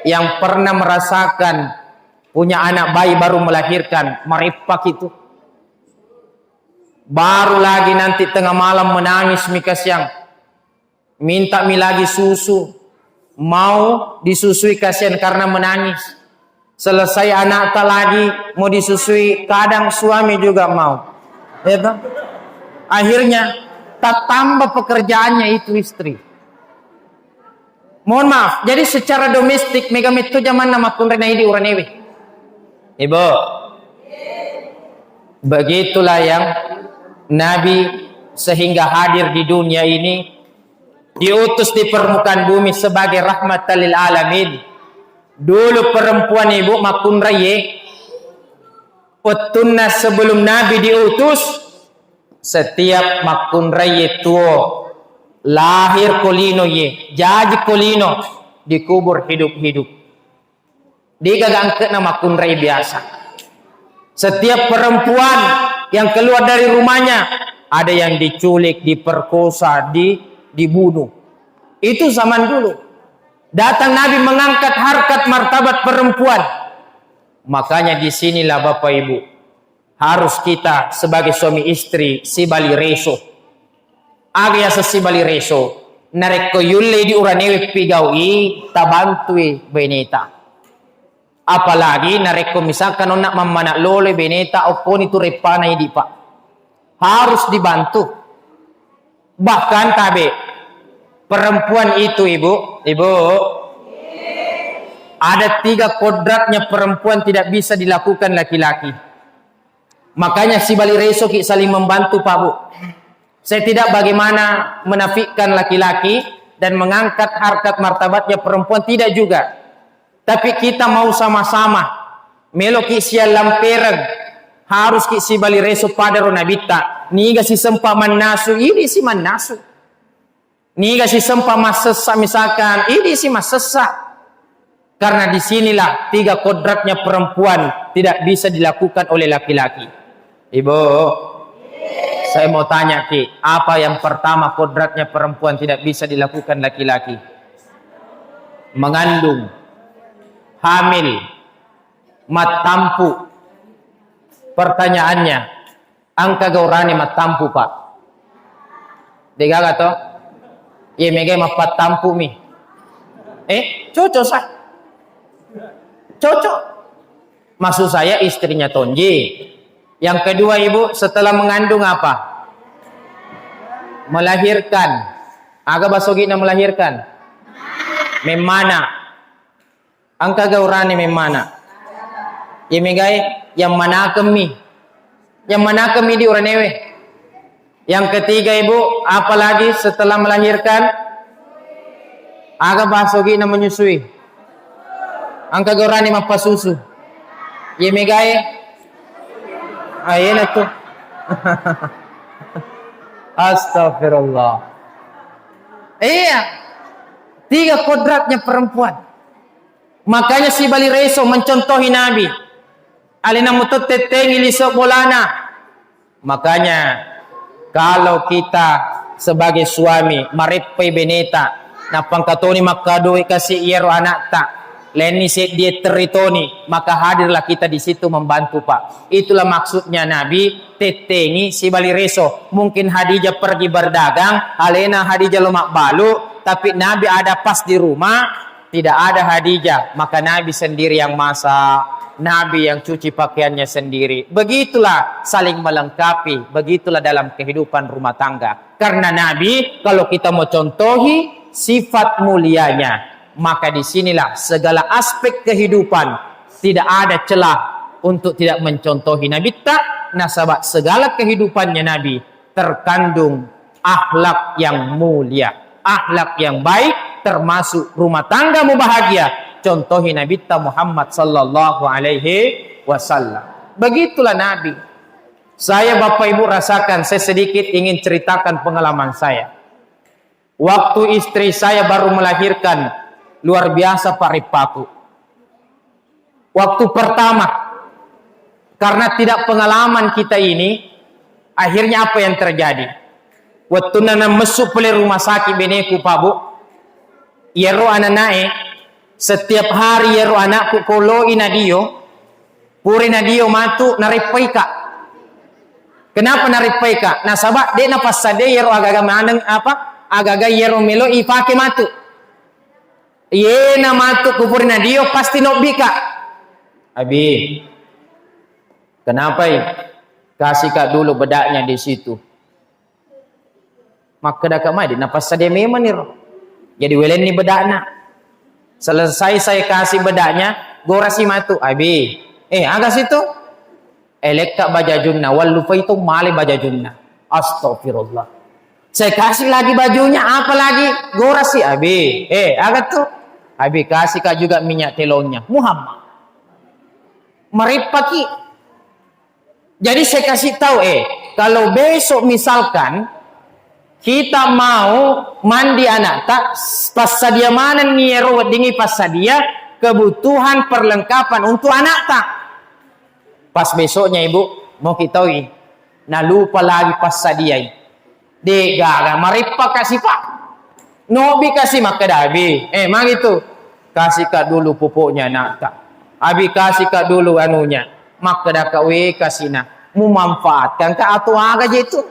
yang pernah merasakan punya anak bayi baru melahirkan, mareppak itu. Baru lagi nanti tengah malam menangis mi kasiang. Minta mi lagi susu. Mau disusui kasihan karena menangis. Selesai anakta lagi mau disusui, kadang suami juga mau. Ya toh? Akhirnya, tatamba pekerjaannya itu istri. Mohon maaf, jadi secara domestik, mega metto jamanna makkunrai na idi uranewe. Ibu, begitulah yang Nabi sehingga hadir di dunia ini, diutus di permukaan bumi sebagai rahmatan lil alamin. Dulu perempuan, Ibu, makkunrai, wettunna sebelum Nabi diutus, setiap makkunrai tuo, lahir ko lino ye, jaji ko lino, dikubur hidup-hidup. Degaga engkana makkunrai biasa. Setiap perempuan yang keluar dari rumahnya, ada yang diculik, diperkosa, di, dibunuh. Itu zaman dulu. Datang Nabi mengangkat harkat martabat perempuan. Makanya di sinilah Bapak Ibu, harus kita sebagai suami istri sibali reso. Aga yaseng sibali reso? Narekko yulle di uranewe pigaui, tabantui beneta. Apalagi narekko misalkan onna mammana lolo beneta, okkoni tu reppana idi, Pak. Harus dibantu. Bahkan tabe, perempuan itu, Ibu, Ibu, ada tiga kodratnya perempuan tidak bisa dilakukan laki-laki. Makanya sibali resoki saling membantu, Pak Bu. Saya tidak bagaimana menafikan laki-laki dan mengangkat harkat martabatnya perempuan, tidak juga. Tapi kita mau sama-sama. Meloki siallampereng, haruski sibali reso padaro nabitta. Niga sisempa mannasu, idi si mannasu. Niga sisempa massessa misalkan, idi si massessa. Karena di sinilah tiga kodratnya perempuan tidak bisa dilakukan oleh laki-laki. Ibu, saya mau tanya ki, apa yang pertama kodratnya perempuan tidak bisa dilakukan laki-laki? Mengandung, hamil, mattampu. Pertanyaannya, engka gaurane mattampu, Pak? Degaga to? Ye mega mappattampu mi. Eh, cocok sa. Cocok. Maksud saya istrinya tonji. Yang kedua, Ibu, setelah mengandung apa? Melahirkan. Aga bahasa Ogi'na melahirkan? Memmana. Engka ga urane memmana? Iya megae, yang manakemmi. Yang manakemmi di uranewe. Yang ketiga, Ibu, apalagi setelah melahirkan? Aga bahasa Ogi'na menyusui? Engka ga urane mappasusu? Iya megae? Ah, iyana tu. Astagfirullah. Iya. Tiga kodratnya perempuan. Makanya sibali reso mencontohi Nabi. Alena muto tettengi liso bolana. Makanya, kalau kita sebagai suami mareppai beneta, nappa engka toni makkadoi kasi iyaro anakta, lainni seddie terri toni, maka hadirlah kita di situ membantu, Pak. Itulah maksudnya Nabi tettengi sibali reso. Mungkin Hadijah pergi berdagang, alena Hadijah lo mabbalu, tapi Nabi ada pas di rumah, tidak ada Hadijah, maka Nabi sendiri yang masak, Nabi yang cuci pakaiannya sendiri. Begitulah saling melengkapi, begitulah dalam kehidupan rumah tangga. Karena Nabi, kalau kita mau contohi sifat mulianya, maka di sinilah segala aspek kehidupan tidak ada celah untuk tidak mencontohi Nabitta, nasaba segala kehidupannya Nabi terkandung akhlak yang mulia, akhlak yang baik, termasuk rumah tanggamu bahagia. Contohi Nabitta Muhammad sallallahu alaihi wasallam. Begitulah Nabi. Saya, Bapak Ibu, rasakan, saya sedikit ingin ceritakan pengalaman saya. Waktu istri saya baru melahirkan, luar biasa, Pak, rippaku. Waktu pertama, karena tidak pengalaman kita ini, akhirnya apa yang terjadi? Wettunna namessu pole rumah sakit beneku, Pak, Bu, iyaro ananae, setiap hari iyaro anakku koloi nadio, pura nadio matu nareppaika. Kenapa nareppaika? Nasaba de napassadia iyaro agaga maneng apa? Agaga iyaro melo ipake matu. Iyena matu ku pura nadio pasti nobbika. Abi, kenapa i? Kasihka dulu bedaknya di situ. Makkedaka mai, de napassadia memang niro. Jadi welenni bedakna. Selesai saya kasih bedaknya, gorasi matu. Abi, eh, aga situ? Elekka bajajunna, wallupai to male bajajunna. Astagfirullah. Saya kasih lagi bajunya, apa lagi? Gorasi, Abi. Eh, aga tu? Abi, kasihka juga minyak telongnya. Muhammad. Marippaki. Jadi saya kasih tahu, eh, kalau besok misalkan kita mau mandi anakta, passadia manenni ero weddingngi passadia, kebutuhan perlengkapan untuk anakta. Pas besoknya, Ibu, mau kita tahu, nalupa lagi passadiai. De gaga, mareppa kasi, Pak. Nobi kasi makkeda, Abi, eh, magi tu? Kasihka dulu pupuknya, nakta. Abi, kasihka dulu anunya. Makkedaka, we kasina. Mumanfaatkan ka atau aga je tu?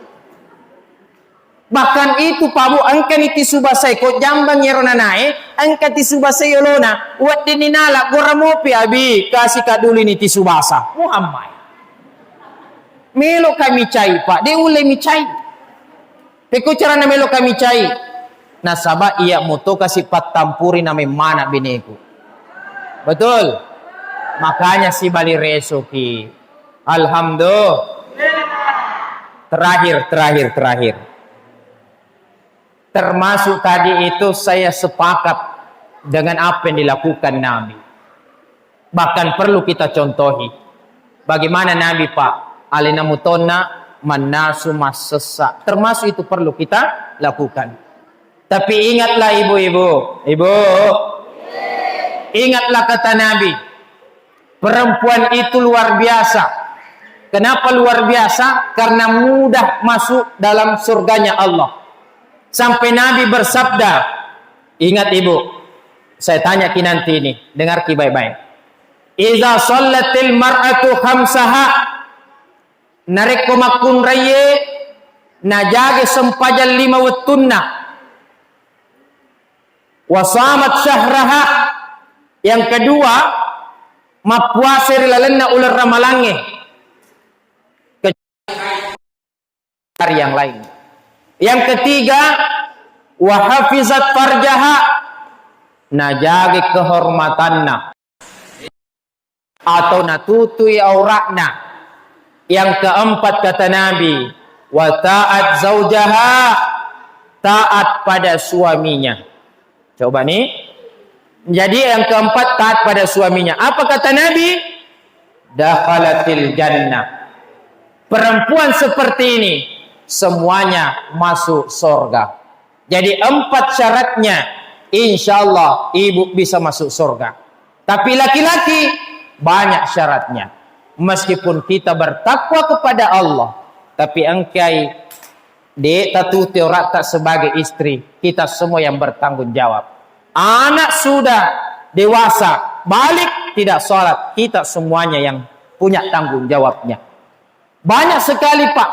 Bahkan itu, Pak, Bu, engkani tisu basai ko jambang ero nanae, engka tisu basai olona. Weddinni nala, gora mopi, Abi, kasihka dulu ini tisu basah. Muhammad. Melo kami cai, Pak. De ulle mi cai. Pekko carana melo kami cai? Nasaba iya muto kasi pattampuri na memmana beneku. Betul? Makanya sibali resoki. Alhamdulillah. Terakhir, terakhir, terakhir. Termasuk tadi itu saya sepakat dengan apa yang dilakukan Nabi. Bahkan perlu kita contohi. Bagaimana Nabi, Pak? Alena mutonna mannasu massessa. Termasuk itu perlu kita lakukan. Tapi ingatlah ibu-ibu, ibu, ingatlah kata Nabi, perempuan itu luar biasa. Kenapa luar biasa? Karena mudah masuk dalam surganya Allah. Sampai Nabi bersabda, ingat ibu, saya tanya ki nanti ini, dengar ki baik-baik. Iza sallatil mar'atu khamsaha, narekko makkunraiye najage sempajang lima wettunna, wa shamat syahraha, yang kedua, mappuasa ri lalenna uleng ramalangnge, dari yang lain. Yang ketiga, wa hafizat farjaha, najage kehormatanna atau natutui auratna. Yang keempat, kata Nabi, wa ta'at zaujaha, taat pada suaminya. Coba nih. Jadi yang keempat, taat pada suaminya. Apa kata Nabi? Dakhalatil jannah. Perempuan seperti ini semuanya masuk surga. Jadi empat syaratnya, insya Allah ibu bisa masuk surga. Tapi laki-laki banyak syaratnya. Meskipun kita bertakwa kepada Allah, tapi engkai de' tatuti auratta sebagai istri, kita semua yang bertanggung jawab. Anak sudah dewasa, balik, tidak sholat, kita semuanya yang punya tanggung jawabnya. Banyak sekali, Pak,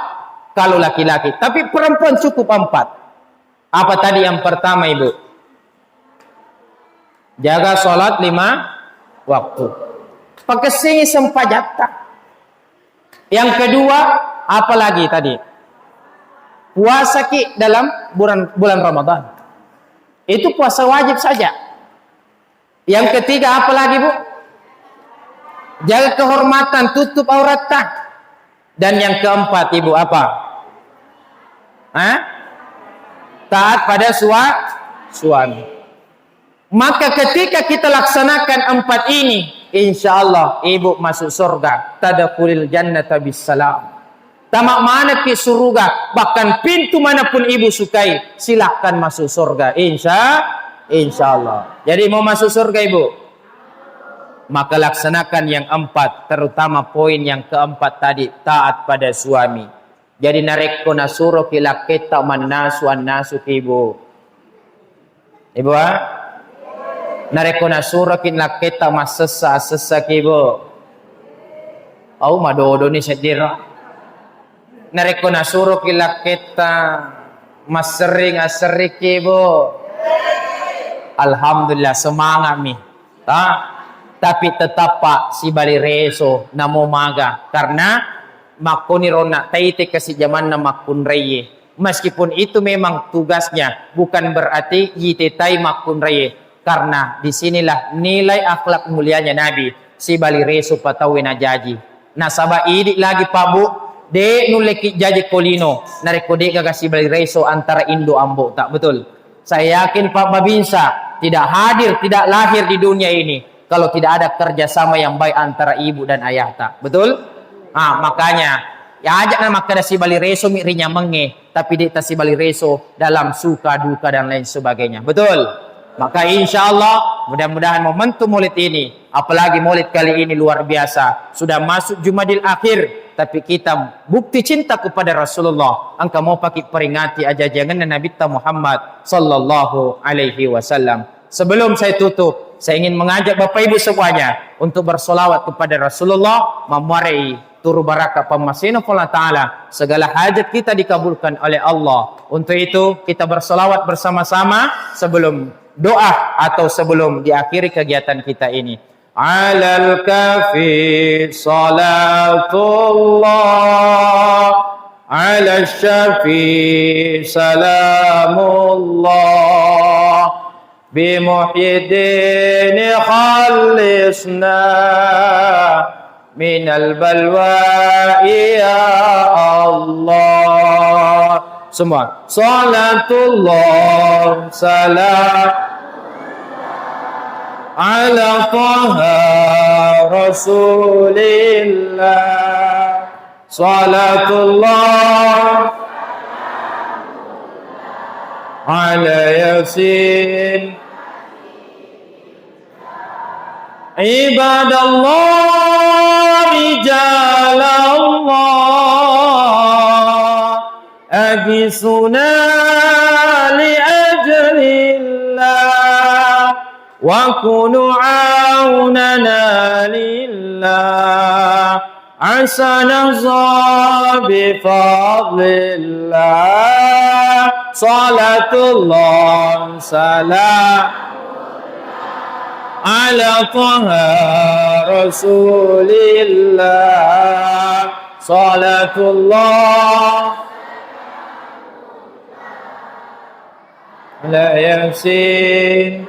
kalau laki-laki. Tapi perempuan cukup empat. Apa tadi yang pertama, Ibu? Jaga sholat lima waktu. Pakessingi sempajatta. Yang kedua, apa lagi tadi? Puasaki dalam bulan, bulan Ramadan. Itu puasa wajib saja. Yang ketiga, apa lagi, Bu? Jaga kehormatan, tutup auratta. Dan yang keempat, Ibu, apa? Hah? Taat pada sua-, suami. Maka ketika kita laksanakan empat ini, insya Allah ibu masuk surga. Tadkhulil jannata bissalam. Tama manekki suruga, bahkan pintu manapun ibu sukai, silahkan masuk surga. Insya, insya Allah. Jadi mau masuk surga ibu? Maka laksanakan yang empat, terutama poin yang keempat tadi, taat pada suami. Jadi narekko nasuroki lakketta mannasu, annasuki, Ibu. Ibu, ah? Narekko nasuroki lakketta massessa, assessaki, Ibu. Au madodoni seddiro. Narekko nasuroki lakketta masserring, asserriki, Ibu. Alhamdulillah, semangatmi. Ta-, tapi tetap, Pak, sibali reso namo maga. Karena makkoni ronna taite kasi jamanna makkunraie. Meskipun itu memang tugasnya, bukan berarti yitetai makkunraie. Karena disinilah nilai akhlak mulianya Nabi, sibali reso pataue najaji. Nasaba idi lagi, Pak, Bu, de nulleki jaji ko lino, narekko de gaga sibali reso antara indo ambo ta. Betul? Saya yakin, Pak Babinsa tidak hadir, tidak lahir di dunia ini kalau tidak ada kerjasama yang baik antara ibu dan ayahta. Betul? Ah, makanya, ya, aja na makkeda sibali reso mi ri nyamengnge, tapi de tasibali reso dalam suka duka dan lain sebagainya. Betul? Maka insya Allah, mudah-mudahan momentum Maulid ini, apalagi Maulid kali ini luar biasa, sudah masuk Jumadil Akhir, tapi kita bukti cinta kepada Rasulullah, engka mopaki peringati ajajangenna Nabitta Muhammad sallallahu alaihi wasallam. Sebelum saya tutup, saya ingin mengajak Bapak Ibu semuanya untuk bersolawat kepada Rasulullah, mammuarei turu baraka pammasena Allah Ta'ala, segala hajat kita dikabulkan oleh Allah. Untuk itu, kita bersolawat bersama-sama sebelum doa atau sebelum diakhiri kegiatan kita ini. Alal kafi salatullah, ala syafi salamullah, bi Muhyiddin khallisna minal balwa ya Allah. Semua. Salatullah salam ala Taha Rasulillah. Salatullah ala Yasin. Ibadallah, rijalallah, agisuna li ajlillah, wa kunu aunana lillah. Asana bi fadlillah, salatullah salam ala Taha Rasulillah. Salatullah ala Yasin.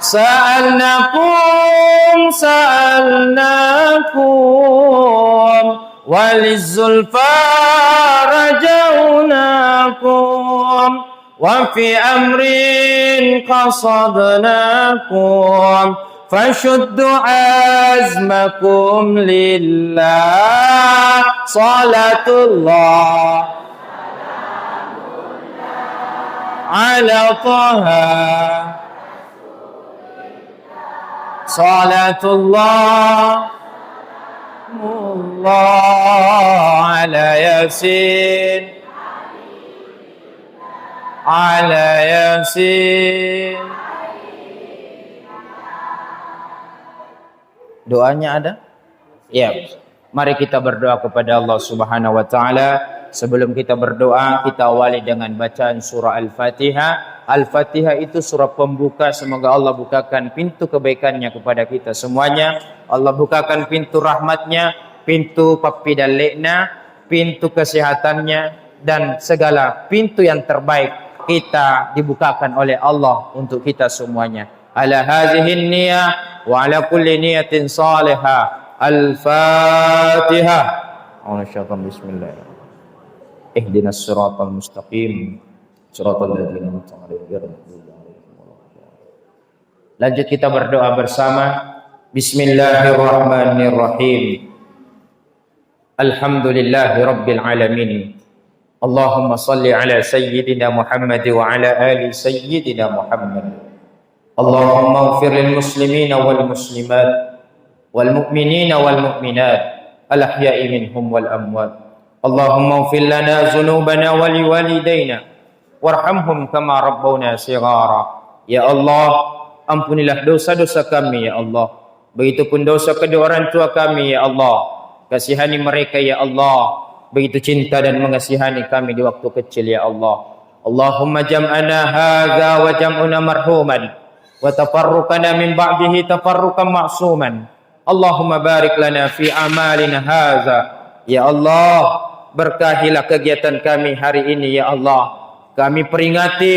Sa'alnakum, sa'alnakum, walizulfa rajaunakum, wa fi amrin qasadnakum, fashuddu azmakum lillah. Salatullah ala Taha. Salatullah, Allah ala Yasin, ala Yasin. Doanya ada? Ya. Mari kita berdoa kepada Allah Subhanahu wa Ta'ala. Sebelum kita berdoa, kita awali dengan bacaan surah Al-Fatihah. Al-Fatihah itu surah pembuka. Semoga Allah bukakan pintu kebaikannya kepada kita semuanya. Allah bukakan pintu rahmatnya, pintu pappidalle'na, pintu kesehatannya, dan segala pintu yang terbaik kita dibukakan oleh Allah untuk kita semuanya. Ala hazihin niyah wa ala kulli niyatin salihah. Al-Fatihah. Bismillahirrahmanirrahim. Ihdinas siratal mustaqim. Siratal ladzina an'amta 'alaihim ghairil maghdubi 'alaihim waladdallin. Lanjut kita berdoa bersama. Bismillahirrahmanirrahim. Alhamdulillahi rabbil alamin. Allahumma salli ala sayyidina Muhammad wa ala ali sayyidina Muhammad. Allahumma ighfir lil muslimina wal muslimat, wal mu'minina wal mu'minat, al ahya'i minhum wal amwat. Allahumma ighfir lana dzunubana wa liwalidaina, warhamhum kama rabbawna shighara. Ya Allah, ampunilah dosa-dosa kami, ya Allah. Begitupun dosa kedua orang tua kami, ya Allah. Kasihani mereka, ya Allah. Begitu cinta dan mengasihani kami di waktu kecil, ya Allah. Allahumma jam'ana hadza wa jam'una marhuman, wa tafarruqana min ba'dihi tafarruqan ma'suman. Allahumma barik lana fi amalina hadza. Ya Allah, berkahilah kegiatan kami hari ini, ya Allah. Kami peringati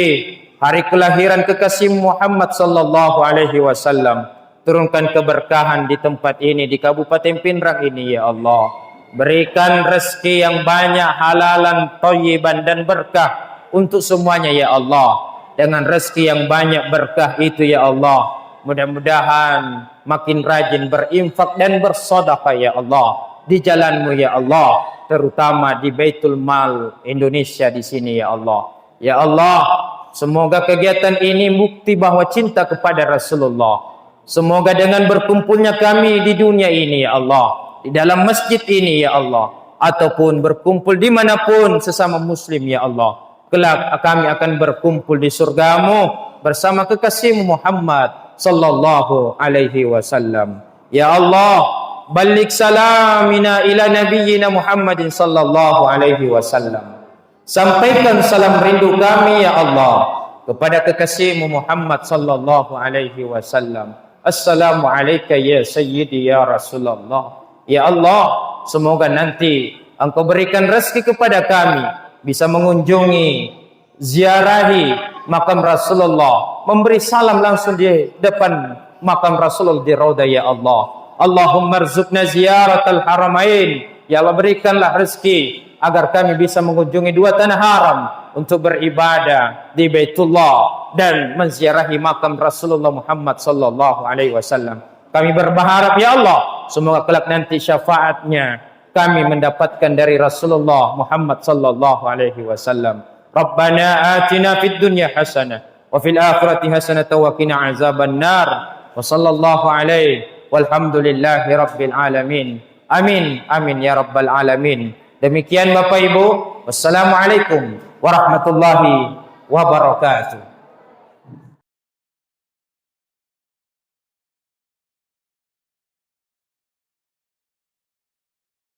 hari kelahiran kekasih Muhammad sallallahu alaihi wasallam. Turunkan keberkahan di tempat ini, di Kabupaten Pinrang ini, ya Allah. Berikan rezeki yang banyak, halalan, thayyiban, dan berkah untuk semuanya, ya Allah. Dengan rezeki yang banyak, berkah itu, ya Allah, mudah-mudahan makin rajin berinfak dan bersedekah, ya Allah, di jalan-Mu, ya Allah, terutama di Baitul Mal Indonesia di sini, ya Allah. Ya Allah, semoga kegiatan ini bukti bahwa cinta kepada Rasulullah. Semoga dengan berkumpulnya kami di dunia ini, ya Allah, di dalam masjid ini, ya Allah, ataupun berkumpul dimanapun sesama muslim, ya Allah, kelak kami akan berkumpul di surgamu bersama kekasihmu Muhammad sallallahu alaihi wasallam. Ya Allah, balligh salamina ila nabiyyina Muhammadin sallallahu alaihi wasallam. Sampaikan salam rindu kami, ya Allah, kepada kekasihmu Muhammad sallallahu alaihi wasallam. Assalamu alaika ya sayyidi ya Rasulullah. Ya Allah, semoga nanti Engkau berikan rezeki kepada kami bisa mengunjungi, ziarahi makam Rasulullah, memberi salam langsung di depan makam Rasulullah di Raudhah, ya Allah. Allahumma rzuqna ziyaratal haramain. Ya Allah, berikanlah rezeki agar kami bisa mengunjungi dua tanah haram untuk beribadah di Baitullah dan menziarahi makam Rasulullah Muhammad sallallahu alaihi wasallam. Kami berharap, ya Allah, semoga kelak nanti syafaatnya kami mendapatkan dari Rasulullah Muhammad sallallahu alaihi wasallam. Rabbana atina fid dunya hasanah wa fil akhirati hasanatan wa qina azaban nar. Wa sallallahu alaihi walhamdulillahi rabbil alamin. Amin, amin ya rabbal alamin. Demikian Bapak Ibu. Wassalamualaikum warahmatullahi wabarakatuh.